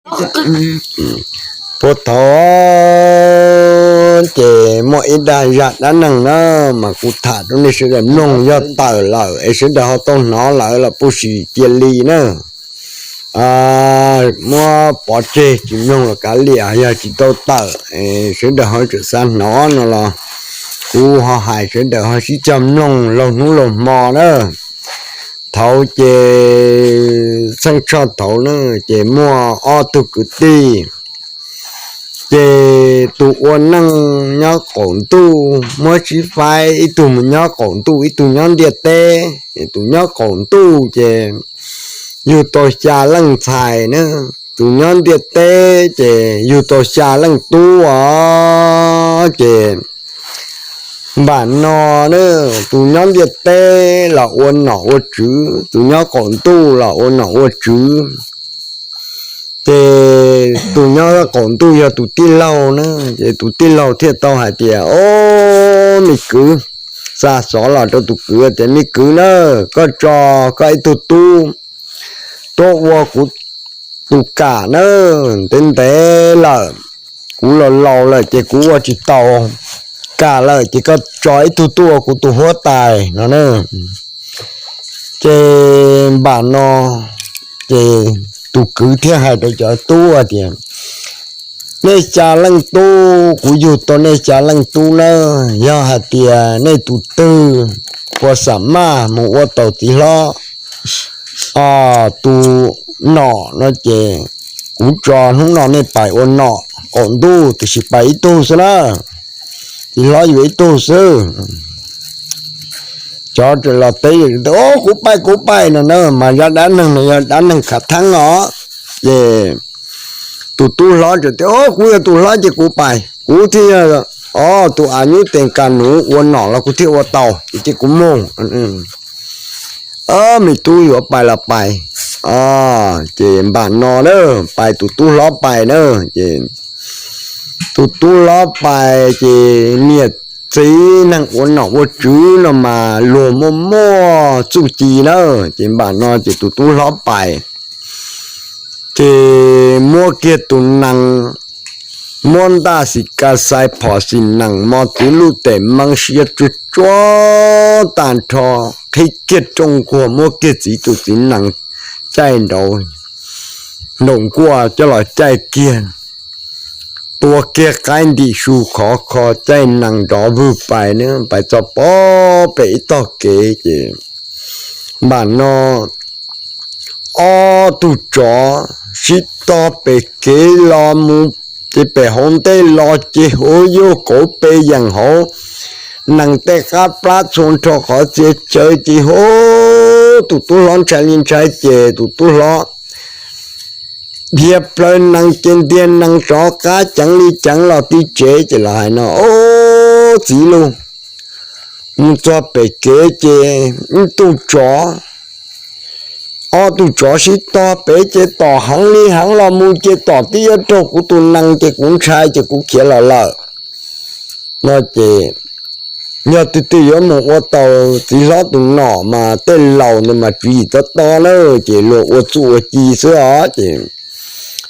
Puag thaum ces muaj ib dag zaj dab neeg na, mas kuv tham rau nej sawv daws mloog, yog tawm lawm es sawv daws ho tau hnov lawm los puj sim cia li na. Muab pov tseg tsis mloog los kav liam, yog tsis tau tawm sawv daws ho tseem xav hnov no los kuv ho hais sawv daws ho sib cog mloog laug hnub laug hmo na. Thaum ces txheej tshoj thaum na, ces muaj ob tug kwv tij, ces tus ua neej nyob qaum ntuj muab sib faib, ib tug mus nyob qaum ntuj, ib tug nyob ntiaj teb. Tus nyob qaum ntuj ces yug tau xya leej ntxhais na, tus nyob ntiaj teb ces yug tau xya leej tub os. Ces npam no na, tus nyob ntiaj teb los ua nom ua tswv, tus nyob qaum ntuj los ua nom ua tswv. Ces tus nyob qaum ntuj yog tus tij laug na, ces tus tij laug thiaj tau hais tias, Au, me kwv, xa xov los rau tus kwv tias, Me kwv na, koj tso koj ib tug tub tuaj ua kuv tus kam na, ntev ntev lawm, kuv los laus lawm ces kuv ua tsis tau kam lawm, ces koj tso ib tug tuaj ua kuv tus huab tais no na. Ces npam no ces tus kwv thiaj hais rau cov tub tias, Nej xya leej tub, kuv yug tau nej xya leej tub na, yog hais tias nej tus twg puas xam maj mus ua tau txiv hlob tus nom no ces kuv tso hnub no nej pais ua nom qaum ntuj, tiam sis pais ib tug xwb na, txiv hlob yuav ib tug xwb. Cov los teb, Au, kuv pais, kuv pais no na, mas zaj dab neeg no yog dab neeg khav theeb os. Ces tus tub hlob tias, Au, kuv yog tus hlob ces kuv pais, kuv thiaj yog, o, tus av nyub tes kas nuv ua nom los kuv thiaj ua tau, ces kuv mus. Me tub, yuav pais los pais. Ces npam no na, pais, tus tub hlob pais na, ces tus tub hlob pais ces niam txiv neeg ua nom ua tswv no mas luag muaj muaj txuj ci na, ces npam no ces tus tub hlob pais ces muab kiag tus nees, muab ntaj xim ka xais phom xim nees mos txwv luj tes meeb siab tsuag tsuag tag nrho, qhib kiag rooj nkuaj, muab kiag txiv tus txiv nees caij nraud, nraum nkuaj coj los caij kiag, tua kiag qaib ntim su khov kho, caij nees nrov vwg pais na, pais txog pem ib tog kev ces npam no ob tug tsov sib tog pem kev los mus, ces pem hauv ntej los ces hu yuj kauv pe yeem hauv nees tej qab plab txhua nrho qhov txhia chaw ces hu tus tub hlob ntshai li ntshai ces tus tub hlob dhia plaws nees ces ntiag nees rov qab ceev li ceev los tim tsev ces los hais no, Ob, txiv lauj, mus txog pem kev ces ib tug tsov, ob tug tsov sib tog pem ces tom heev li heev los mus ces tom twb yuav raug kuv tus nees ces kuv ntshai ces kuv khiav los lawm no ces yog tus twg yuav mus ua tau txiv hlob tus nom mas tej laus ntawd mas tswv yim tob tob na, ces luag ua txuj ua ci xwb os ces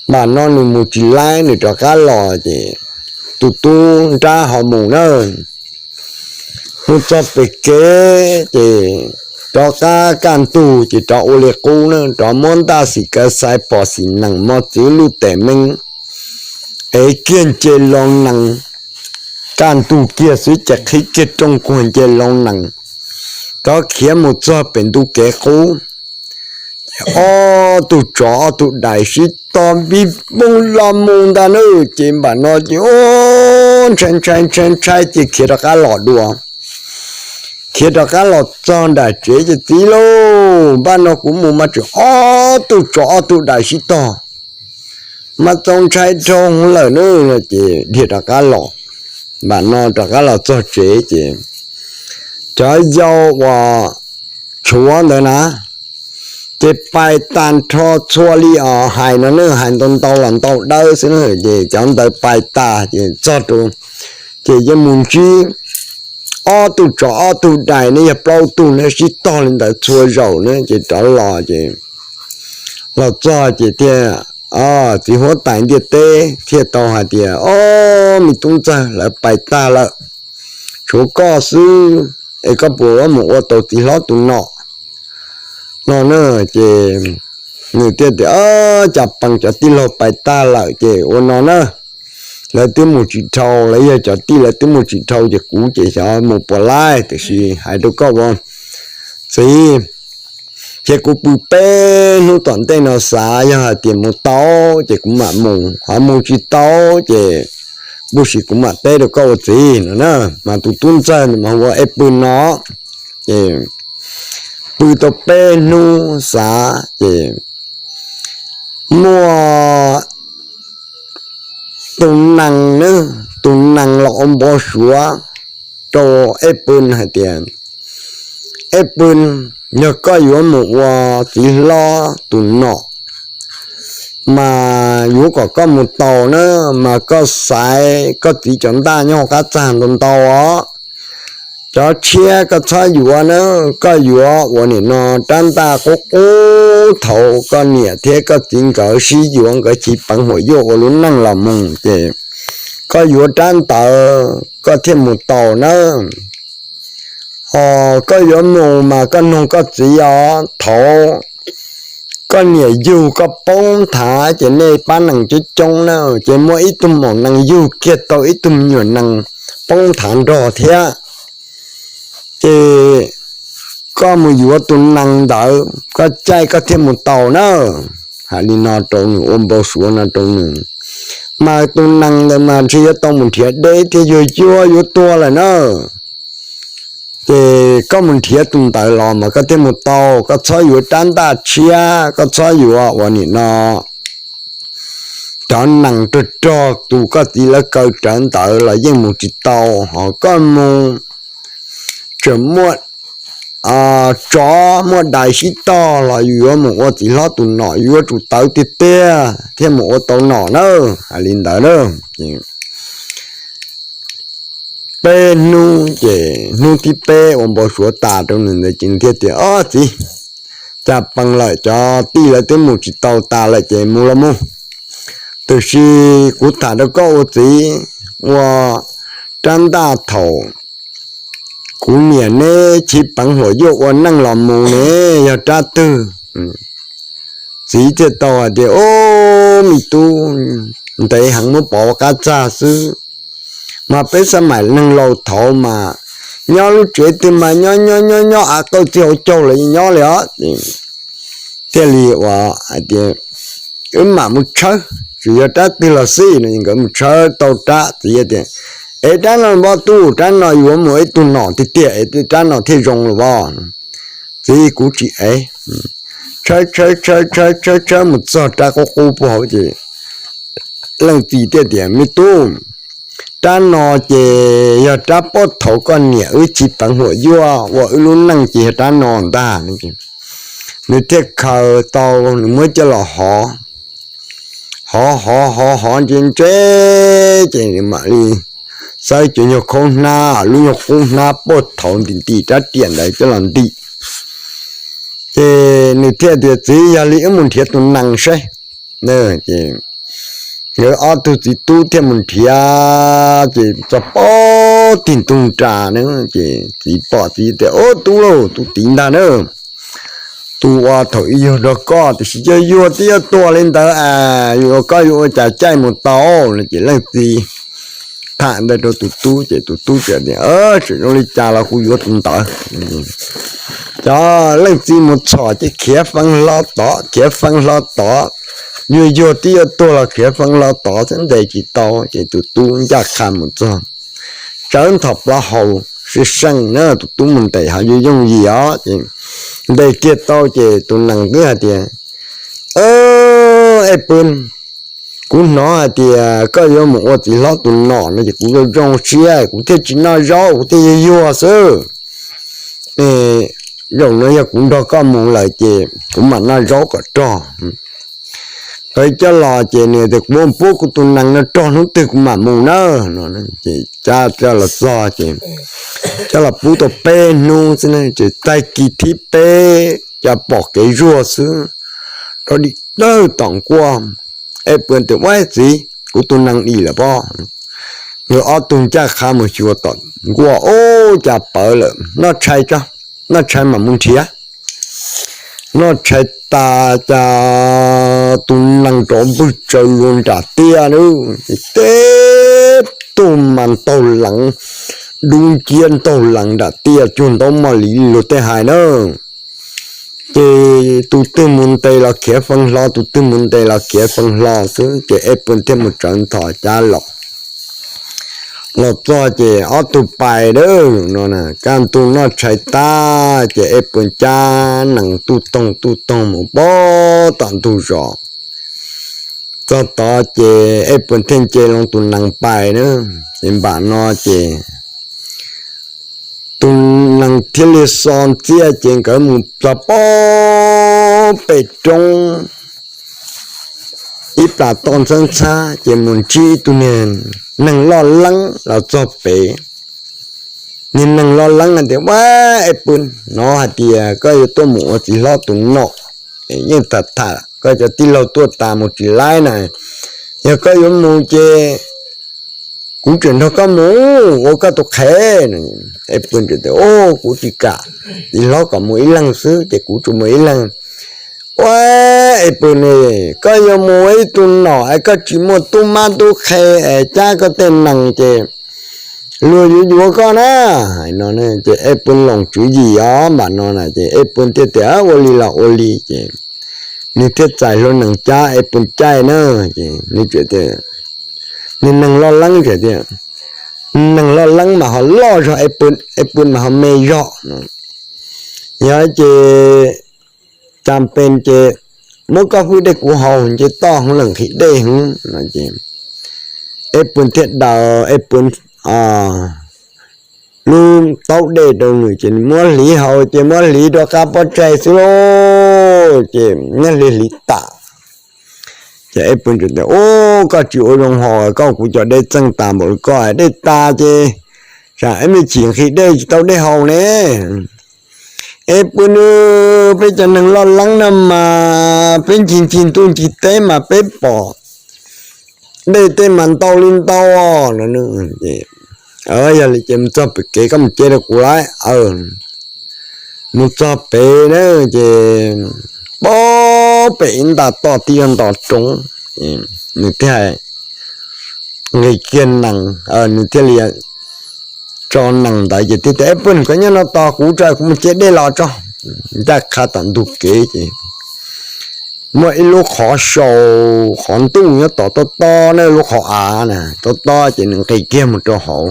npam no nws mus tsis laib nws rov qab los ces tus tub nrab ho mus na, mus txog pem kev ces rov qab kaj ntug ces rov ua li qub na, rov muab ntaj xim kaw xais phom xim nees mos txwv luj tes meeb, ev kiag nce loo nees, kaj ntug kiag xwb ces qhib kiag rooj nkuaj nce loo nees, rov khiav mus txog pem ntu kev qub. Ob tug tsov ob tug dais sib tog vij voog los mus ntag na, ces npam no ces ntshai ntshai ntshai ntshai ces khiav rov qab los dua. Khiav rov qab los txog nram tsev ces txiv lauj, npaj no kuv mus mas tseem ob tug tsov ob tug dais sib tog, mas txaus ntshai dhau lawm na, ces dhia rov qab los. Npam no rov qab los txog tsev ces cov yau uas tshuav ntawd na, ces pais tag nrho txhua li os, hais no ne hais ntau ntau los ntau dawb xwb na, ces cov ntawd pais tas ces txog rau, ces yeej mus ntsib ob tug tsov ob tug dais ne yog plaub tug ne sib tog li ntawd txhua zaus ne, ces rov los ces los txog ces thiaj txiv huab tais ntiaj teb thiaj tau hais tias, Ob, me tub ntxawg, lawv pais tag lawm, tshuav koj xwb, es koj puas yuav mus ua tau txiv hlob tus nom no na? Ces nws thiaj tias, Ob, cas pees, cov tij laug pais tag lawm ces ua no na, lawv twb mus tsis dhau, lawv yog cov tij lawv twb mus tsis dhau ces kuv ces xyov mus puas laij, tiam sis hais rau koj ua txiv, ces kuv pw peb hnub tom ntej no xav, yog hais tias mus tau ces kuv mam mus, ho mus tsis tau ces kuv sim kuv mam teb rau koj ua txiv no na. Mas tus tub ntxawg mas hu ua Ej Pw no, ces pw tau peb hnub xav ces muaj tus nees, tus nees los ua npau suav rau Ej Pw hais tias, Ej Pw, yog koj yuav mus ua txiv hlob tus nom mas yuav kom koj mus tau na, mas koj xaiv koj txiv cov ntaj nyob hauv qab txag ntau ntau os. Cov tshiab koj txhob yuav na, koj yuav uas nim no rab ntaj qub qub thaum koj niam thiab koj txiv nkawd sib yuav nkawd chiv peev huam yuaj ua lub neej los mus ces koj yuav rab ntawd koj thiaj mus tau nawb. Ho koj yuav mus mas koj nug koj txiv os, thaum koj niam yug koj poob nthav ces nej pab nees coob coob na, ces muaj ib tug maum nees yug kiag tau ib tug me nyuam nees poob nthav nrog thiab. Ces koj mus yuav tus nees ntawd koj caij koj thiaj mus tau na. Hais li no rau nws, ua npau suav no rau nws. Mas tus nees ntawd mas ntshe yuav tau mus nrhiav deb thiab yuag yuag yuav tuag lawm na. Ces koj mus nrhiav tus ntawd los mas koj thiaj mus tau, koj txhob yuav rab ntaj tshiab, koj txhob yuav uas nim no cov nees rog rog tus koj txiv lawv kaw rawv ntawd los yeej mus tsis tau. Ho koj mus tseem muaj tsov muaj dais sib tog los yus yuav mus ua txiv hlob tus nom yuav tsum tawv tiag tiag thiaj mus ua tau nom na. Hais li ntawd na. Peb hnub ces hnub thib peb ua npau suav tas rau nws ntawd ces thiaj tias, Ob txiv, cas pees lawm, cov tij lawv twb mus tsis tau tas lawm ces mus los mus. Tiam sis kuv tham rau koj ua txiv, ua rab ntaj thaum kuv niam neb chiv peev huam yuaj ua neej los mus ne, yog rab twg? Txiv thiaj tau hais tias, Ob, me tub, ntev heev muab pov ua qab txag xwb. Mas peb xab maim neeg laus thaud mas nyob lub tsev twg mas nyob nyob nyob nyob av qawj txij hauv caug los nyob li os. Thiaj li ua hais tias, Wb mam mus tshawb, tsuas yog rab twg los xij no. Nkawd mus tshawb tau rab, txiv tias, Es rab no pov tub, rab no yuav mus ib tug nom tiag tiag es rab no thiaj zoo los as. Txiv, kuv tsis ev. Tshawb tshawb tshawb tshawb tshawb tshawb mus txog rab qub qub puag hauv ces leej txiv thiaj tias, Me tub, rab no ces yog rab puag thaum koj niam wb chiv peev huam yuaj ua wb lub neej ces yog rab no ntag. Nws thiaj khaws tau, nws muab coj los hov, hov hov hov hov ntse ntse, ces nws mam li xawb cov nyuag khaub hnab, lub nyuag qub hnab puag thaum ntim ntim rab riam ntawd coj los ntim. Ces nws thiaj tias, Txiv, yog li wb mus nrhiav tus nees saib. Ces nkawd ob tug txiv tub thiaj mus nrhiav ces txog puag tim ntug ras na. Ces txiv pom txiv tias, Ob tub lauj, tus tid ntag na, tus uas thaum ub yug nrog koj, tiam sis cov yuag twb yuav tuag li ntawd, yuav koj yuav ua cas caij mus tau no. Ces leej txiv tham ntawd rau tus tub ces tus tub txawm tias, Txawm zoo li cas los kuv yuav tus ntawd. Cov leej txiv mus txhom ces khiav fee hlo tod, khiav fee hlo tod, yuag yuag twb yuav tuag los khiav fee hlo tod xwb, ntes tsis tau. Ces tus tub ncaj qha mus txog, tsawv nthos plaub hau, seej seej na, tus tub mus ntes ho yooj yooj yim os. Ces ntes kiag tau ces tus nees twb hais tias, Ej Pw, kuv hnov hais tias koj yuav mus ua txiv hlob tus nom no ces kuv zoo zoo siab, kuv thiaj tsis noj zaub, kuv thiaj yuag yuag xwb. Zaum no yog kuv nrog koj mus lawm ces kuv mam noj zaub kom rog. Nkawd coj los ces nws tias, Kuv pub kuv tus nees no rog hnub twg kuv mam mus na. Ces coj los txog ces coj los pub tau peb hnub xwb na, ces tag kis thib peb cov pom kev zuag xwb, rov dim dawg tom nkuaj. Ej Pw tias, Ua txiv, kuv tus nees dim lawm pob. Nkawd ob tug ncaj qha mus xyuas tom nkuaj, Ub, cas pawv lawm, noj tshais tso, noj tshais mam mus nrhiav. Noj tshais tas cas tus nees rov npwg tsaws luag nram tiaj lawm, tib tug mas ntaug leev, dub nciab ntaug leev nram tiaj cuag ntaub moj li luag tej hais na. Ces tus twg mus ntes los khiav fee hlo, tus twg mus ntes los khiav fee hlo xwb. Ces Ej Pw thiaj mus tsawv ntho cab los. Los txog ces ob tug pais lawm no, kaj ntug noj tshais tag ces Ej Pw cab nees tuj toog tuj toog mus pab tom ntug zos. Txog tod ces Ej Pw thiaj nce loo tus nees pais na. Ces npam no ces tus nees thiaj li xo ntxiaj ces nkawd mus txog pab pem roob ib plas toj ntxhab ntxhab ces mus ntsib ib tug niag neeg loj leeb los txog pem. Niag neeg loj leeb hais tias, Ua, Ej Pw, hnov hais tias koj yuav tuaj mus ua txiv hlob tus nom, yeej tham tham koj cov tij laug tuaj tas mus tsis laib na. Yog koj yuav mus ces kuv tseem nrog koj mus ua koj tus qhev. Ej Pw tias, Kuv tsis kam, txiv hlob kom mus ib leeg xwb ces kuv tsuas mus ib leeg. Ua, Ej Pw ne, koj yuav mus ua ib tug nom es koj tsis muaj tub mab tub qhe es cab koj tej nees ces luag yuav yuav koj na. Hais no ces Ej Pw loos tswv yim os npam no na ces Ej Pw thiaj tias, Ua li los ua li ces nws thiaj txais hlua nees cab Ej Pw caij na. Ces nws tias, Niag neeg loj leeb tias, neeg loj leeb mas ho loj zog, Ej Pw mas ho me zog no. Yog ces cas pes ces muab koj hwj dej kuv haus, nce toj hauv lawm nqhis dej hwv no ces Ej Pw thiaj daws Ej Pw lub taub dej rau nws ces nws muab hliv haus ces muab hliv rau qab pob tsaig xwb lauj ces nyob hliv hliv tas. Ces Ej Pw tias, Ub, koj tsis ua zoo haus, koj kuv cov dej txeej tas npaum li koj, dej tas ces tsam ib me chim nqhis dej tsis tau dej haus ne. Ej Pw nws, peb cov neeg loj leeb no mas peb ncig ncig ntuj ncig teb mas peb pom dej tej mas ntau li ntau no. Yog li ces mus txog pem kev koj mus ce rau kuv lauj. Mus txog pem na ces pab pem ib nta toj tib yog nto roob, nws thiaj nqis kiag nees, nws thiaj li tso nees ntawd ces thiaj tias, Ej Pw, koj nyob no tos kuv tso, kuv mus ce dej los tso. Ncaj qha tom ntug kev ces muaj ib lub qhov sau, qhov ntuj nyob tom tob tob na, lub qhov av na tob tob ces nws nqis kiag mus rau hauv.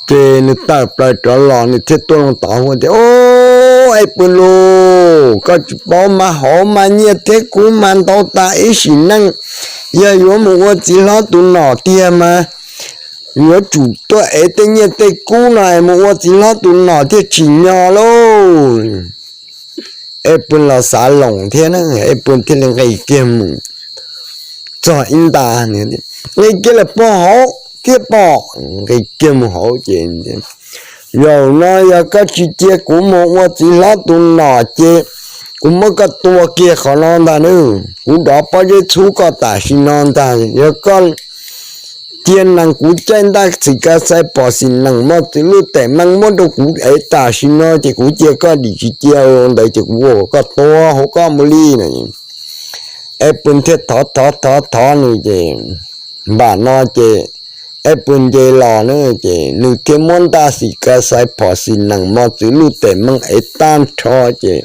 Ces nws tawm plaws rov los nws thiaj tuaj loo tod hu tias, Ub, Ej Pw lauj, koj tsis paub mas hauv mas nyiaj thiab kub mas ntau tas ib sim neej. Yog yuav mus ua txiv hlob tus nom tiag mas yuav tsum tuaj ev tej nyiaj tej kub no es mus ua txiv hlob tus nom thiaj tsim nyog lauj. Ej Pw los xav loos thiab na, Ej Pw thiaj li nqis kiag mus txog ib nta, nqis kiag lawm puag hauv thiab pom, nqis kiag mus hauv ces, Zaum no yog koj tsis cia kuv mus ua txiv hlob tus nom ces kuv muab koj tua kiag qhov no ntag na. Kuv dov pob zeb txhub koj tam sim no ntag. Yog koj cia nees kuv caij ntaj xim ka xais phom xim nees mos txwv luj tes meej muab rau kuv ev tam sim no ces kuv cia koj dim, tsis cia ntawd ces kuv ua kom koj tuag hauv koj mus li no. Ej Pw thiaj thov thov thov thov nws ces, npam no ces Ej Pw nce los na ces nws thiaj muab ntaj xim ka xais phom xim nees mos txwv luj tes meej ev tag nrho ces,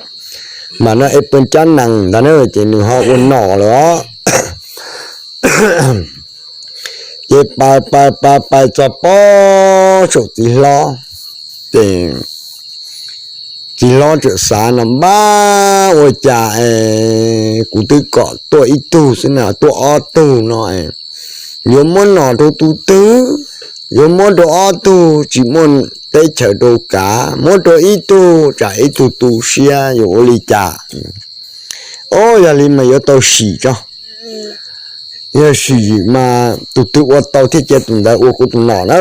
npam no Ej Pw cab nees ntag na ces nws ho ua nom lawm os. Ces pais pais pais pais txog pob saum txiv hlob, ces txiv hlob txawm xav no, Npab, ua cas es kuv twb kom tuaj ib tug xwb na, tuaj ob tug no, yuav muab nom rau tus twg? Yuav muab rau ob tug tsis muaj teb chaws rau kav, muab rau ib tug tsam ib tug tu siab, yuav ua li cas? Ob, yog li mas yuav tau sim tso. Yog sim mas tus twg ua tau thiaj cia tus ntawd ua kuv tus nom na.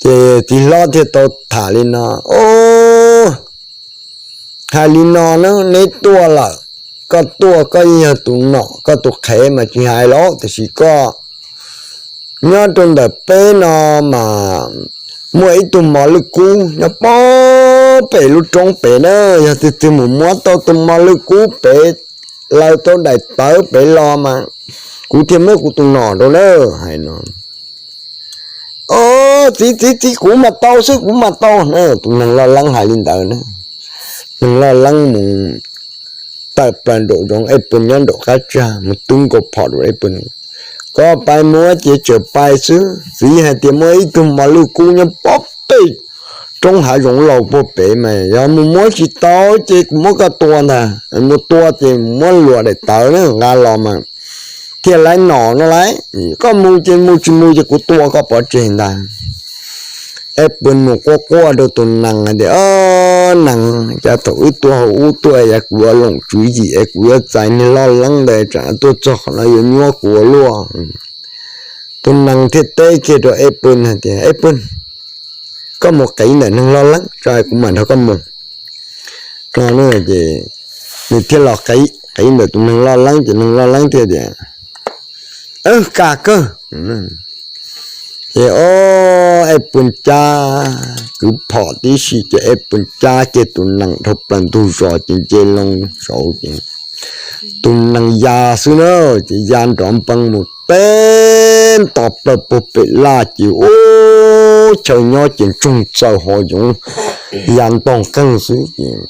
Ces txiv hlob thiaj tau tham li no, Ob, hais li no na, neb tuaj lawm, koj tuaj koj yeej yog tus nom koj tus qhev mas tsis hais los, tiam sis koj nyob rau ntawm peb no mas muaj ib tug mos lwj kub nyob pem lub roob pem na, yog twg twg mus muab tau tus mos lwj kub pem, laws tau daim tawv pem los mas kuv thiaj muab kuv tus nom rau na, hais no. Au, txiv txiv txiv, kuv mam tau xwb, kuv mam tau na. Tus neeg loj leeb hais li ntawd na. Neeg loj leeb mus tawm plaws nraum zoov, Ej Pw nyob nraum qab tsag mus tub nkaus phom rau Ej Pw. Koj pais muab ces tseem pais xwb, txiv hais tias muaj ib tug mos lwj kub nyob pob pem roob hav zoov laus puag pem mas yog mus muab tsis tau ces kuv muab koj tua ntag, mus tua ces muab luas daim tawv na nqa los mas thiaj laib nom no lauj. Koj mus ces mus, tsis mus ces kuv tua koj pov tseg ntag. Ej Pw mus quaj quaj rau tus nees hais tias, Au, nees, cas thaum wb tuaj hauv ub tuaj es kuv yuav loom tswv yim es kuv yuav txais neeg loj leeb ntawd tsam tuaj txog qhov no yuav nyuab kuv ua luaj. Tus nees thiaj teb kiag rau Ej Pw hais tias, Ej Pw, koj mus qiv ntawm neeg loj leeb tso kuv mam nrog koj mus. Ces nws thiaj los qiv ntawm tus neeg loj leeb ces neeg loj leeb thiaj tias, Aws, kam kawg. Ces o, Ej Pw cab kwv phom tib si ces Ej Pw cab kiag tus nees dhau plaws ntug zos ces nce loo saud ces tus nees ya xwb na, ces ya nrov npees mus teb nto plaws puag pem laj ces ub, chaw nyob ces ntsoog txaws ho yoov ya ntog qeeg xwb ces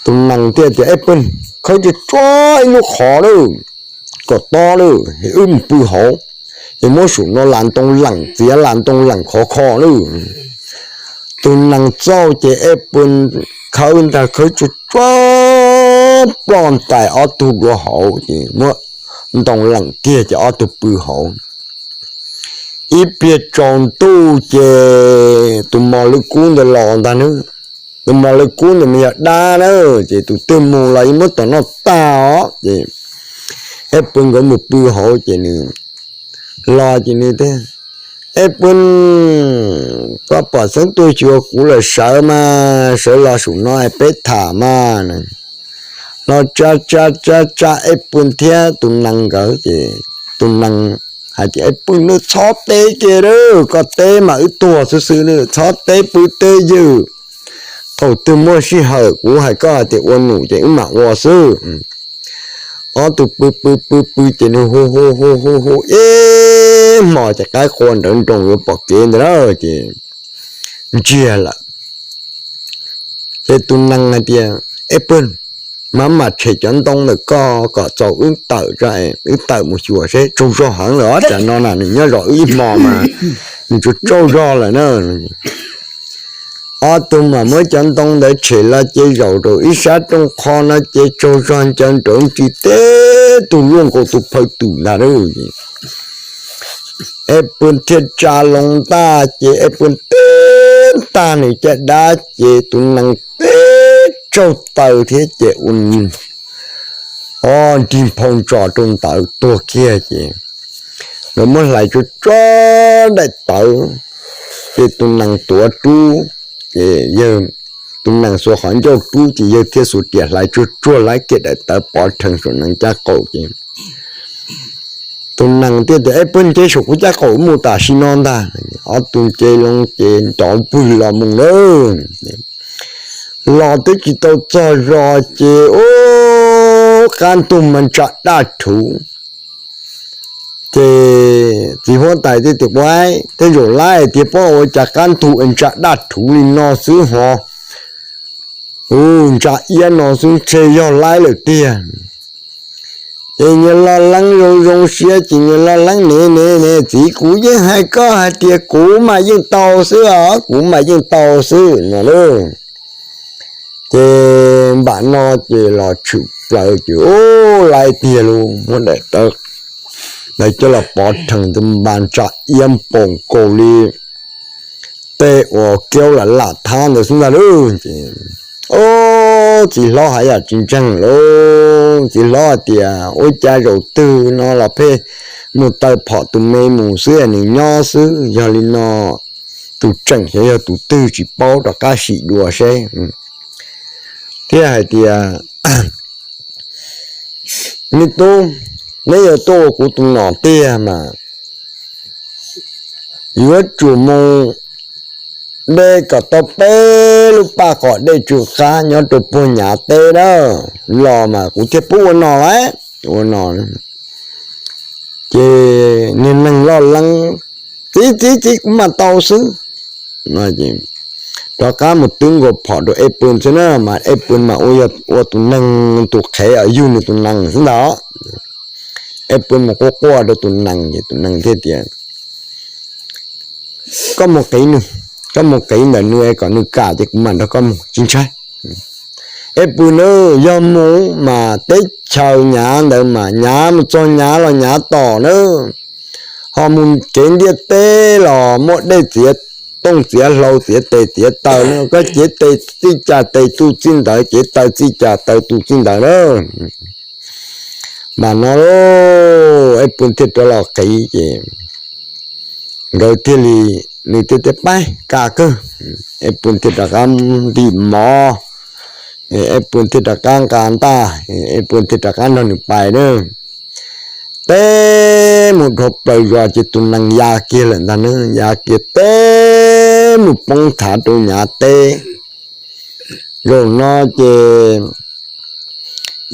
tus nees thiaj tias, Ej Pw, khawb tsuag tsuag ib lub qhov lawm, kom tob lawm es wb mus pw hauv, es muab saum no las ntoo leem, txiav las ntoo leem khov kho lawm. Tus nees txauj ces Ej Pw khawb ntag, khawb tsuag tsuag ploj ntais ob tug dua hauv ces muab ntoo leem kiag ces ob tug pw hauv. Ib pliag tsaus ntuj ces tus mos lwj kub ntawd los ntag na. Tus mos lwj kub ntawd mas yog dab na, ces tus twg mus los yeej muab tom noj tag os. Ces Ej Pw nkawd mus pw hauv ces nws los ces nws tias, Ej Pw, koj pom xeeb tuaj xyuas kuv lawm sawv mas, sawv los saum no es peb tham mas. Los tsa tsa tsa tsa Ej Pw thiab tus nees nkawd ces tus nees hais tias, Ej Pw, nws txhob teb kiag lawm, koj teb mas wb tuag xwb xwb, nws txhob teb pw teb ywg. Thaum twg muaj sij hawm kuv hais koj hais tias ua num ces wb mam ua xwb. Ob tug pw pw pw pw ces nws hu hu hu hu hu ib hmos ces qaib qua nrawv nroos yuav pom kev ntawd lawm ces ntsiag lawm. Ces tus nees hais tias, Ej Pw, mam mam tshem cov ntoo ntawm koj kom txaus wb tawm, wb tawm mus xyuas seb. Tsaug zog heev lawm os, tsam no na nws nyob zov wb ib hmo mas nws tsaug tsaug zog lawm na. Ob tug mam muab cov ntoo ntawd tshem los ces zaum rau ib sab rooj qho no ces tsaug zog ncaws nraud ntsis teb tug luaj nkaus tus phaw twm ntag lauj. Ej Pw thiaj tsa loo ntaj ces Ej Pw teb tag nws caj dab ces tus nees teb tsaug taw thiab ces ua o nrig nphau ntsos rau ntawd tuag kiag ces nkawd muab hlais tsuag tsuag daim tawv ces tus nees tuav rub ces yawg, tus nees xuas qhov ncauj rub ces yawg thiaj xuas riam hlais tsuag tsuag laib kiag daim tawv pov rhees saum nees caj qaum ces tus nees thiaj tias, Ej Pw, nce saum kuv caj qaum mus tam sim no ntag. Ob tug nce loo ces nrov vwg los mus lawm. Los twb tsis tau txog zos ces ub, qab ntug mas ntsa daj rhuv. Ces txiv huab tais thiaj tias, Ua, tej zaum laib tiag, pom ua cas qab ntug es ntsa daj rhuv li no xwb ho. Ub, ntsa iab no xwb ntshe yog laib lawm tiag. Ces nyias loj leeb zoo zoo siab ces nyias loj leeb, Ne ne ne, txiv, kuv yeej hais koj hais tias kuv mas yeej tau xwb os, kuv mas yeej tau xwb no lauj. Ces npam no ces los tshwm plaws ces ub, laib tiag lauj, muab daim tawv ntawd coj los pov rhees tus npa ntsa iab npoos nkaus li tej uas kiaub lam lam thab ntawd xwb ntag lauj. Ces ub, txiv hlob hais yam tsis ntseeg lauj, txiv hlob hais tias, Ua cas zaum twg no los pheej mus taw phom tus me mus xwb, nws nyob xwb, yog li no tus tseem xyov yog tus twg tsis paub, rov qab sim dua seb. Thiab hais tias, Me tub, neb yuav tuaj ua kuv tus nom tiag mas yuav tsum mus de kom tau peb lub paj qos dej tsw qab nyob rau puag Nyav teb na, los mas kuv thiaj pub ua nom lauj. Ua no ces niag neeg loj leeb, Txiv, txiv, txiv, kuv mam tau xwb. Rov qab mus twb nkaus phom rau Ej Pw xwb na, mas Ej Pw mas ua tus neeg tus qhev uas yug nws tus nees xwb ntag. Ej Pw mus quaj quaj rau tus nees ces tus nees thiaj tias, Koj mus qiv nws, koj mus qiv ntawm nws kom nws kam ces kuv mam nrog koj mus, tsis ntshai. Ej Pw na, yog mus mas teb chaws Nyav ntawd mas Nyav mus txog Nyav los Nyav tom na, ho mus kev ntiaj teb los muaj dej txiav tooj txiav hlau txiav tes txiav taw na, koj cev tes txij cas tes tu txij ntawd, cev taw txij cas taw tu txij ntawd na. Mas no lauj, Ej Pw thiaj rov los qiv ces nkawd thiaj li, nws thiaj tias, Pab, kam kawg. Ej Pw thiaj rov qab ntim mov, Ej Pw thiaj rov qab nqa ntaj, Ej Pw thiaj rov qab nrog nws pais na. Teb mus dhau plaws zos ces tus nees ya kiag lawm ntag na, ya kiag teb mus poob thav rau Nyav teb. Zaum no ces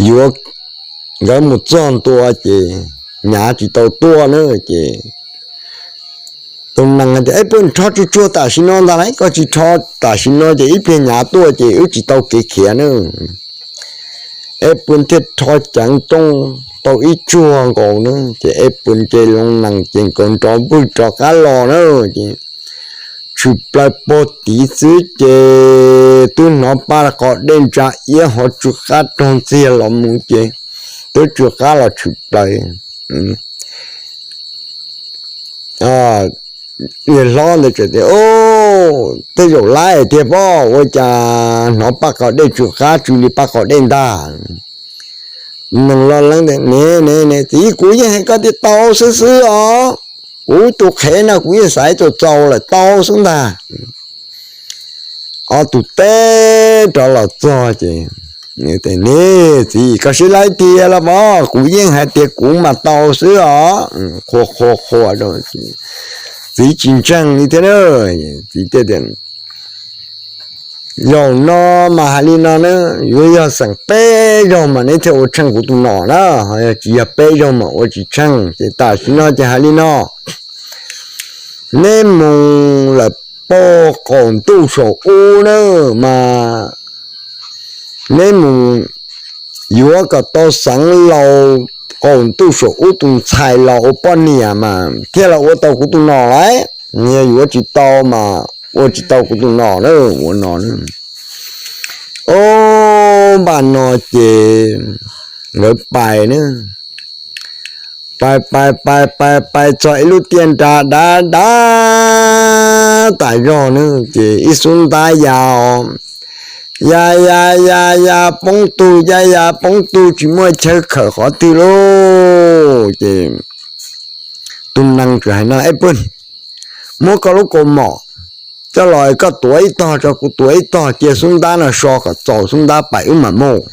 yuav, nkawd mus txog ntua ces Nyav tsis tau tuaj na ces tus nees tias, Ej Pw, rho tsuag tsuag tam sim no ntag lauj, koj tsis rho tam sim no ces ib pliag Nyav tuaj ces wb tsis tau kev khiav na. Ej Pw thiaj rho ceev rooj tau ib tsuag nkaus na ces Ej Pw nce loo nees ces nkaus nrov npwg rov qab los na ces tshwm plaws puag tid xwb ces twb hnov paj qos dej ntsa iab hov tsw qab raug ntxiag los mus ces twb tsw qab los tshwm plaws. Niag hlob ntawd txawm tias, Tej zaum laiv tiag pob, ua cas hnov paj qos dej tsw qab tsw li paj qos dej ntag? Nees loj leeb tias, Ne, ne, ne txiv, kuv yeej hais koj tias tau xwb xwb os. Kuv tus qhev no kuv yeej xaiv txaus txaus lawm, tau xwb ntag. Ob tug teb rov los txog ces, Ne txiv, koj sib laib tiag los mas, kuv yeej hais tias kuv mas tau xwb os. Qhuas qhuas qhuas rau, Txiv tsis ntseeg li thiab na. Txiv thiaj tias, Zaum no mas hais li no na, yuav yog xeem peb zaug mas neb thiaj ua tsheej kuv tus nom na, ho yog tsis yog peb zaug mas ua tsis tsheej. Ces tam sim no ces hais li no, neb mus lawm pog qaum ntuj saum ub na, mas neb mus yuav kom tau Xeev Laus qaum ntuj saum ub tus ntxhais los ua poj niam mas thiaj los ua tau kuv tus nom lauj. Yog yuav tsis tau mas ua tsis tau kuv tus nom na, ua no na. Ob, npaj no ces nkawd pais na, pais pais pais pais pais txog ib lub tiaj nrag dav dav tas zog na, ces ib xub ntab ya, ya ya ya ya poob tug, ya ya poob tug tsis muaj chaw khawm qhov twg lauj. Ces tus nees txawm hais no, Ej Pw, muab koj lub kaus mom coj los, koj tuav ib tog tso, kuv tuav ib tog, cia xub ntab no so kom txaus xub ntab pais wb mam mus.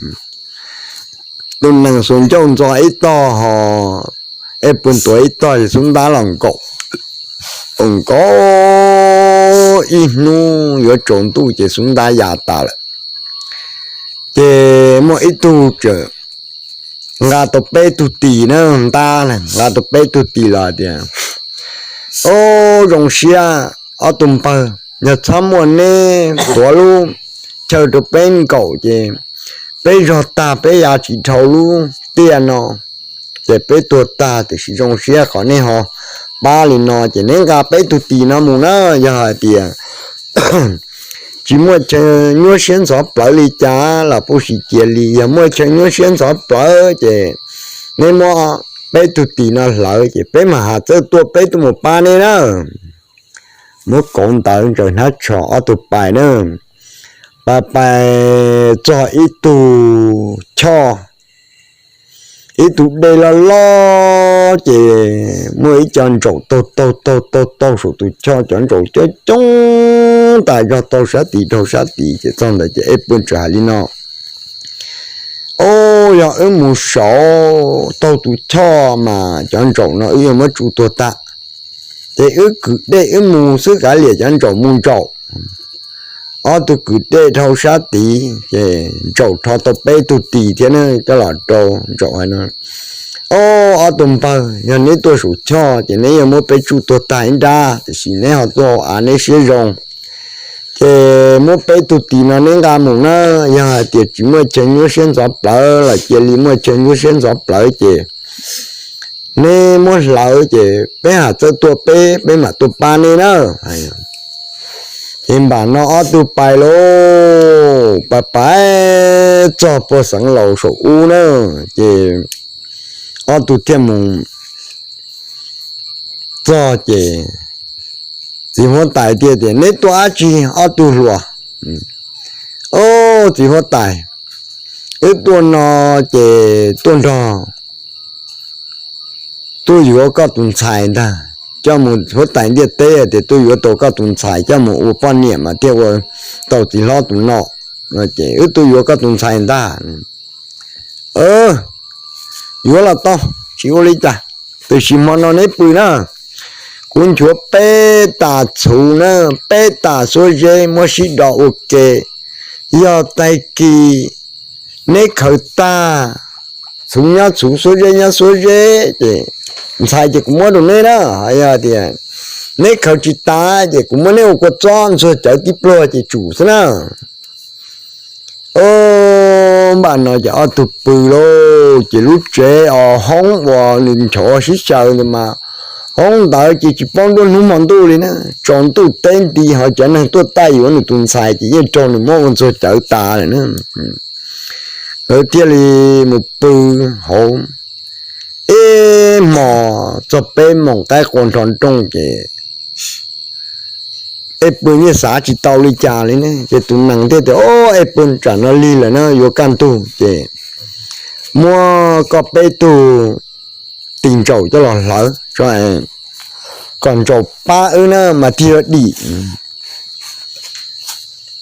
Tus nees xuas ncauj ntxo ib tog ho Ej Pw tuav ib tog, xub ntab los nkaum, nkaum ib hnub yuav tsaus ntuj ces xub ntab ya tas lawm. Ces muaj ib tug txawm nqa tau peb tug tis na, ntab nqa tau peb tug tis los tias, Ob, zoo siab ob tug npawg, yog txhob muaj neb tuav lub chaw rau peb nkaum ces peb zog tag peb ya tsis dhau lub tiaj no, ces peb tuag tag, tiam sis zoo siab qhov neb ho pab li no ces neb nqa peb tug tis no mus na. Yog hais tias tsis muaj chaw nyuaj siab ntxhov plawv li cas los pub sim cia li, yog muaj chaw nyuaj siab ntxhov plawv ces neb muab peb tug tis no hlawv ces peb mam has txawj tuaj peb tuaj mus pab neb na. Muab kauv ntawv ntsaws hnab tsho ob tug pais na, pais pais txog ib tug choj, ib tug dej loj loj ces muaj ib co ntsaum taug taug taug taug saum tus choj, cov ntsaum coob coob tas zog taug sab tid dhau sab tid. Ces txog ntawd ces Ej Pw txawm hais li no, Ob, Yog wb mus saud taug tus choj mas cov ntsaum no wb yuav muab tsuj tuag tag. Ces wb kwv dej wb mus xwb kav liam cov ntsaum mus ntsaum. Ob tug kwv dej dhau sab tid ces ntsaum rho tau peb tug tis thiab ne coj los rau ntsaum hais no, Ob, ob tug npawg, yog neb tuaj saum choj ces neb yuav muab peb tsuj tuag tag ib nrab, tiam sis neb ho tuaj hauv av neb siab zoo, ces muab peb tug tis no neb nqa mus na. Yog hais tias tsis muaj chaw nyuaj siab ntxhov plawv los cia li muaj chaw nyuaj siab ntxhov plawv ces neb muab hlawv ces peb has txawj tuaj peb, peb mam tuaj pab neb na. Ces npam no ob tug pais lauj, pais pais txog puag xeev laus saum ub na, ces ob tug thiaj mus txog ces txiv huab tais thiaj tias, Neb tuaj dab tsi ob tug hluas? Ob, txiv huab tais, wb tuaj no ces tuaj nrog, tuaj yuav koj tus ntxhais ntag, coj mus, huab tais ntiaj teb tias tuaj yuav tau koj tus ntxhais coj mus ua poj niam mas thiaj ua tau txiv hlob tus no. Ces wb tuaj yuav koj tus ntxhais ntag. Yuav los tau, tsis ua li cas, tiam sis hmo no neb pw na, kuv nchuav peb tas txhuv na, peb tas xuab zeb muab sib do ua ke, yog tag kis neb khaws tag, txhuv nyob txhuv, xuab zeb nyob xuab zeb ces ntxhais ces kuv muab rau neb na. Yog tias neb khaws tsis tas ces kuv muab neb ua kua txob ntxuag cawv tib pluag ces tsum xwb na. Npam no ces ob tug pw lauj, ces lub tsev os hoob uas nws nchov sib xyaw ntawd mas hoob ntawd ces tsis paub nruab hnub hmo ntuj li na, tsaus ntuj teb nti ho cov neeg tuaj taij yuav nws tus ntxhais ces yeej raug nws muab ua ntxuag cawv tas lawm na. Nkawd thiaj li mus pw hauv ib hmos txog peb moos qaib qua nrho nrooj ces Ej Pw yeej xav tsis tau li cas li ne, ces tus nees thiaj tias, Ej Pw, tsam no lig lawm na, yuav kaj ntug ces muab koj peb tug tis ntsaum coj los hlawv, kom ntsaum pab wb na mas thiaj yuav dim.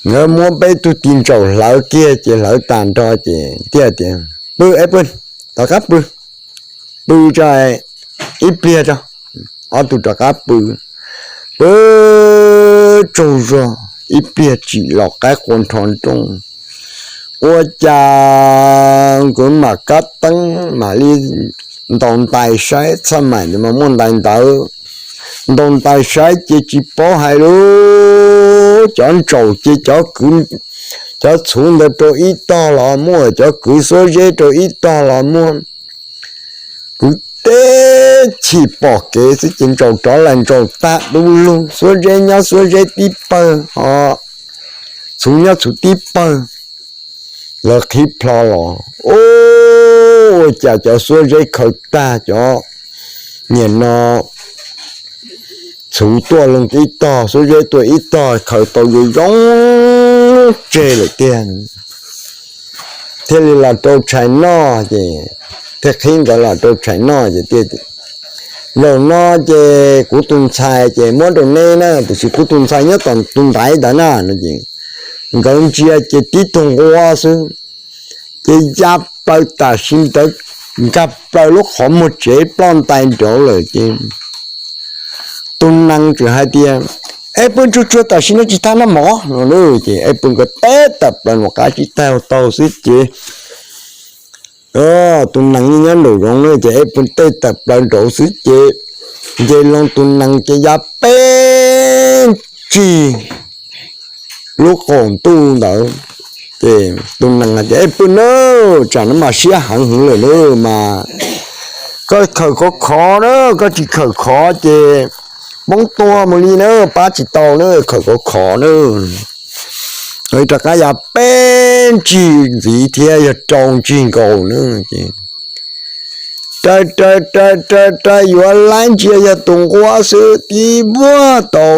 Nkawd muab peb tug tis ntsaum hlawv kiag ces hlawv tas nrho ces thiaj tias, Pw, Ej Pw, rov qab pw, pw tso, ib pliag tso. Ob tug rov qab pw, pw tsaug zog ib pliag tsim los qaib qua nrho nrooj, ua cas nkawd mam kab teeb mam li ntaus ntais saib, txhaj maim ntawd mas muaj ntais ntawd, ntaus ntais saib ces tsis paub hais lus, cov ntsaum ces cov kwv, cov txhuv ntawd rau ib tog los muaj, cov kwv xuab zeb rau ib tog los muaj. Kwv teb chim pom kev xwb ces ntsaum rov lawm, ntsaum tag du lug, xuab zeb nyob xuab zeb tib pawg ho txhuv nyob txhuv tib pawg. Lawv qhib plho los, ua cas cov xuab zeb khaws tag, cov niam no txhuv tuaj loo ib tog, xuab zeb tuaj ib tog, khaws tau zoo zoo tseg lawm tiag. Thiaj li los rau tshais noj ces, thiaj qhib nkawd los rau tshais noj ces, Zaum no ces kuv tus ntxhais ces muab rau neb na, tiam sis kuv tus ntxhais nyob tom tus ntaiv ntawd na no ces, nkawd ntsia ces tib tug nquab xwb, ces ya plaws tam sim ntawd, nkag plaws lub qhov muag tsev ploj ntais nraud lawm ces tus nees txawm hais tias, Ej Pw, tsuag tsuag tam sim no tsis tau noj mov no ces Ej Pw nkawd teb tawm plaws nraum qab tsib taug taug xwb ces tus nees yeej nyob nraum zoov na ces Ej Pw teb tawm plaws nraud xwb ces nce loo tus nees ces ya peb ntsig lub qaum ntuj ntawd. Ces tus nees hais tias, Ej Pw na, tsam no mas siab heev heev lawm na mas koj khawm khov khov na, koj tsis khawm khov ces poob tua mus li na, pab tsis tau na, khawm khov khov na. Rov qab ya peb ntsig ntxiv thiab yog rau ntsig nkaus na ces raws raws raws raws raws yuav laib ntsia yog tus nquab xwb tib vuag tau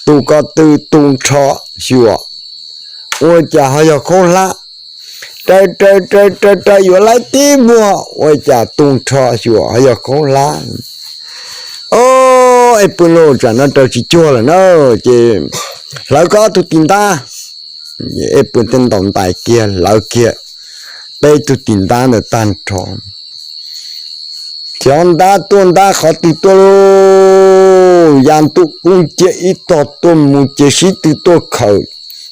tus ko tw tu nrho xyuas, ua cas ho yog khaub hlab. Raws raws raws raws raws yuav laib tib vuag ua cas tu nrho xyuas ho yog khaub hlab. Ob, Ej Pw lauj, tsam no raws tsis cuag lawm na, ces hlawv koj ob tug tis ntab. Ej Pw thiaj ntaus ntais kiag hlawv kiag peb tug tim ntab ntawd tag nrho. Cov ntab tuaj ntab qhov twg tuaj lauj, ya ntuj kub nciab ib tog tuaj mus ces sib tw tuaj khawm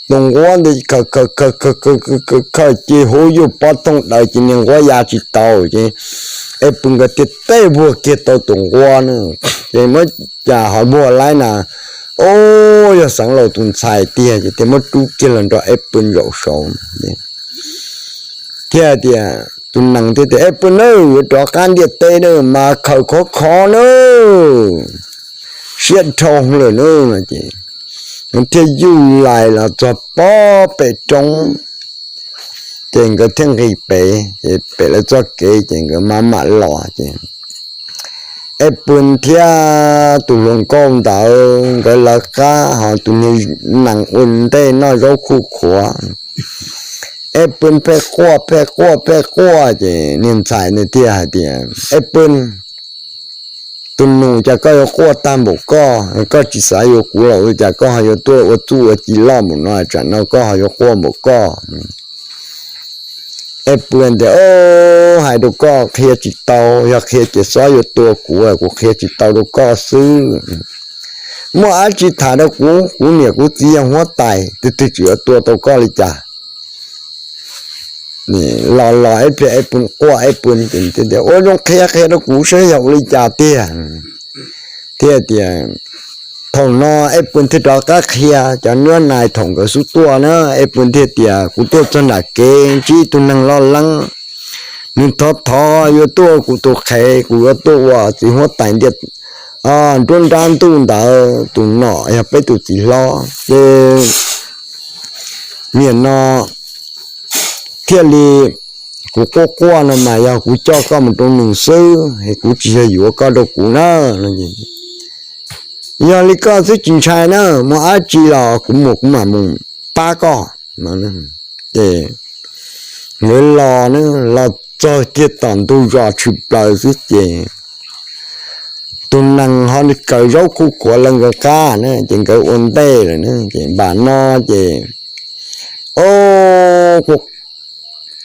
tus nquab ntawd, khawm khawm khawm khawm khawm khawm khawm ces huv yuj pob thooj daws ces niag nquab ya tsis tau ces Ej Pw nkawd thiaj teb vuag kiag tau tus nquab na. Ces muab cas ho vuag laib na, o, yog Xeev Laus tus ntxhais tiag ces thiaj muab rub kiag los nrog Ej Pw zaum saud. Thiaj tias, tus nees thiaj tias, Ej Pw na, yuav rov qab ntiaj teb na mas khawm khov kho na, siab dhau lawm na. Ces thiaj yuj lais los txog pem roob, ces nkawd thiaj nqis pem, ces pem lawv txoj kev ces nkawd mam mam los ces Ej Pw thiab tus hluas nkauj ntawd nkawd lawv qab ho tus niag nees ua ntej noj zaub khuj khuav. Ej Pw pheej quaj pheej quaj pheej quaj ces niag ntxhais ntawd thiaj hais tias, Ej Pw, tus nus, cas koj yuav quaj tag npaum koj, koj tsis xav yuav kuv los ua cas koj ho yuav tuaj ua txuj ua ci loj npaum no, tsam no koj ho yuav quaj npaum koj? Ej Pw tias, hais rau koj qhia tsis tau, yog qhia ces xob yuav tua kuv, kuv qhia tsis tau rau koj xwb. Muaj dab tsi tham rau kuv, kuv niam kuv txiv yog huab tais, twg twg tseem yuav tua tau koj li cas? Los los ib pliag Ej Pw quaj, Ej Pw tias, ua zoo qhia qhia rau kuv saib yog ua li cas tiag. Thiaj tias, thaum no Ej Pw thiaj rov qab qhia cov nuab nais thaum nkawd xub tuaj na, Ej Pw thiaj tias, kuv tuaj txog nram kev ntsib tus neeg loj leeb, nws thov thov yuav tuaj ua kuv tus qhev, kuv yuav tuaj ua txiv huab tais ntiaj nruab nrab ntuj ntawd tus nom, yog peb tus txiv hlob. Ces nim no thiaj li kuv quaj quaj no mas yog kuv coj koj mus rau nws xwb, kuv tsis yog yuav koj rau kuv na. Yog li koj xwb tsis ntshai na, muaj dab tsi los kuv mus kuv mam mus pab koj. Ces nkawd los, los txog kiag tom ntug zos tshwm plaws xwb ces tus nees ho kaws zaub khuj khuav lawv nkawd qab na, ces nkawd ua ntej lawm na. Ces npam no ces, o,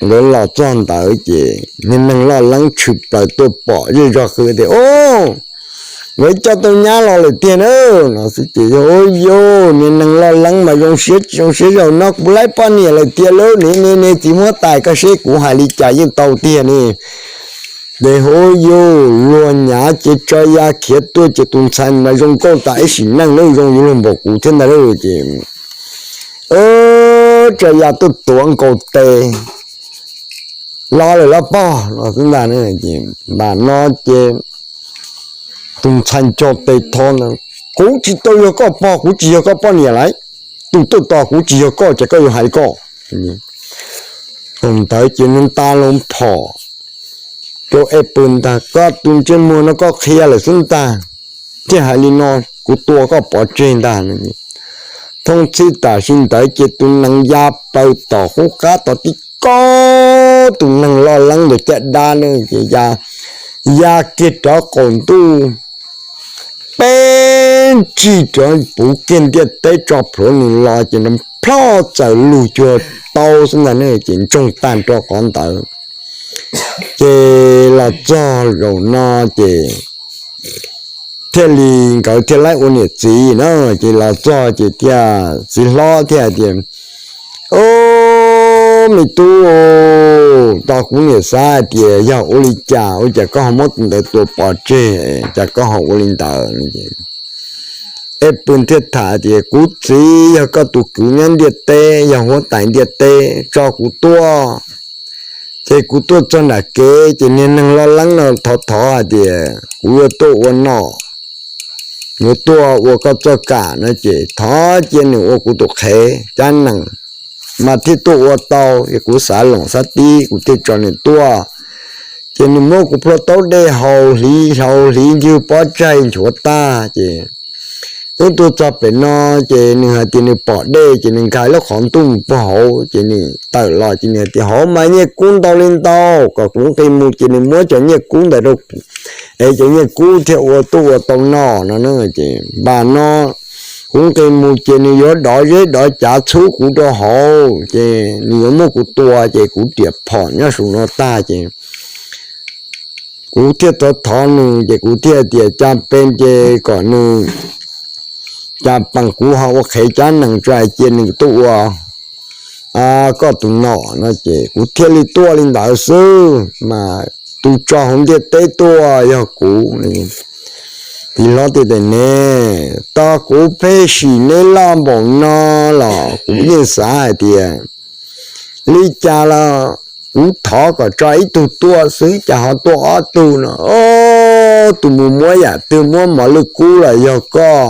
nkawd los txog ntawd ces niag neeg loj leeb tshwm plaws tuaj pom zej zog qhwv tias, o, nkawd coj tau nyab los lawm tiag na. No xwb ces, u, yus niag neeg loj leeb mas zoo siab tsis zoo siab, zaum no kuv laib poj niam lawm tiag lauj, ne ne ne txiv huab tais, koj seb kuv hais li cas yeej tau tiag ne. Ces hu yus luag nyav ces tso ya khiav tuaj ces tus ntxhais mas zoo nkauj tas ib sim neej lawm, zoo yuav luag npaum kuv thiab ntag lauj. Ces tso ya tuaj tuav nkaus tes, los lawm los pog, no xwb ntag. Ces npam no ces tus ntxhais nco tes thov ntag, kuv tsis tau yog koj pog, kuv tsis yog koj poj niam lawm, tus tuaj tos kuv tsis yog koj, ces koj yuav hais li koj. Thaum ntawd ces nws nta loo phom rau Ej Pw ntag, koj tus ntsej muag no koj qhia lawm xwb ntag, thiaj hais li no, kuv tua koj pov tseg ntag. Thooj txhij tam sim ntawd ces tus nees ya plaws tom qub qab tom tib ko, tus neeg loj leeb ntawd caj dab na ces ya kiag rov qaum ntuj, peb ntsig rov puv kiag ntiaj teb tso plhuav nws los ces nrov plhoj txawm lug cuag tau xwb ntag ne, ces ntsoog tag nrho qhov ntawd. Ces los txog zaum no ces thiaj li nkawd thiaj laib ua niam txiv na. Ces los txog ces thiaj txiv hlob thiaj tias, o, me tub, tos kuv niam xav hais tias yog ua li cas ua cas koj ho muab tus ntawd tua pov tseg, cas koj ho ua li ntawd. Ej Pw thiaj tham tias, kuv txiv yog koj tus kwv nyob ntiaj teb, yog huab tais ntiaj teb tso kuv tuaj, ces kuv tuaj txog nram kev ces niag neeg loj leeb no thov thov hais tias kuv yuav tuaj ua nom, yuav tuaj ua koj txoj kam no ces thov cia nws ua kuv tus qhev cab nees mas thiaj tuaj ua tau. Ces kuv xav loos xav tib kuv thiaj tso nws tuaj. Ces nws muab kuv plhuav taub dej haus hliv haus hliv ncwg pob tsaig nchuav tag ces wb tuaj txog pem no ces nws hais tias nws pom dej ces nws nkag lub qhov ntuj mus puag hauv ces nws tawm los ces nws hais tias hauv mas nyiaj kub ntau li ntau, kom kuv nqis mus ces nws muab cov nyiaj kub ntawd rau kuv, es cov nyiaj kub thiaj ua tuaj ua tau noj no na. Ces npam no kuv nqis mus ces nws yuav dov zeb dov cav txhub kuv rau hauv ces nws yuav muab kuv tua ces kuv riam phom nyob saum no tag ces kuv thiaj thov thov nws ces kuv thiaj tias cas pes ces kom nws, cas pes kuv ho ua qhev cab nees tso cia nws tuaj ua koj tus nom no ces kuv thiaj li tuaj li ntawd xwb mas tus tso hauv ntiaj teb tuaj yog kuv. Tij hlob thiaj tias ne, tau kuv pheej sim neb loj npaum no los kuv yeej xav hais tias li cas los kuv thov kom tso ib tug tuaj xwb cas ho tuaj ob tug no. Tus mus muab yam twg, muab mos lwj kub los yog koj,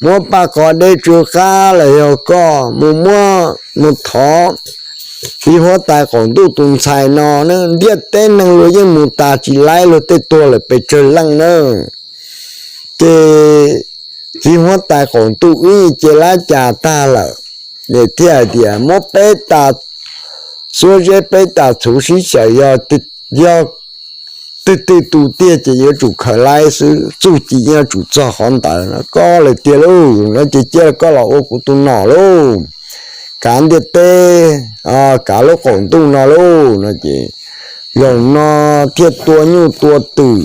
muab paj qos dej tsw qab los yog koj, mus muab mus thov txiv huab tais qaum ntuj tus ntxhais no na. Ntiaj teb neeg luag yeej mus tas tsis laib, luag tej tuag lawm pes tsawg leej na. Ces txiv huab tais qaum ntuj wb yeej cia lab cas tag lawm, es thiaj hais tias muab peb tas xuab zeb peb tas txhuv sib xyaw, yog twg twg tu tiag ces yuav tsum khaws laib xwb, txuj ci yuav tsum txog qhov ntawd no. Koj lawm tiag lauj, no ces cia koj los ua kuv tus nom lauj, kav ntiaj teb, kav lub qaum ntuj no lauj no ces zaum no thiaj tua nyuj tua twm,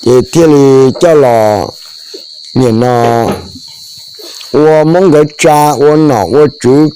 ces thiaj li coj los nim no ua Hmoob nkawd tsa, ua nom ua tswv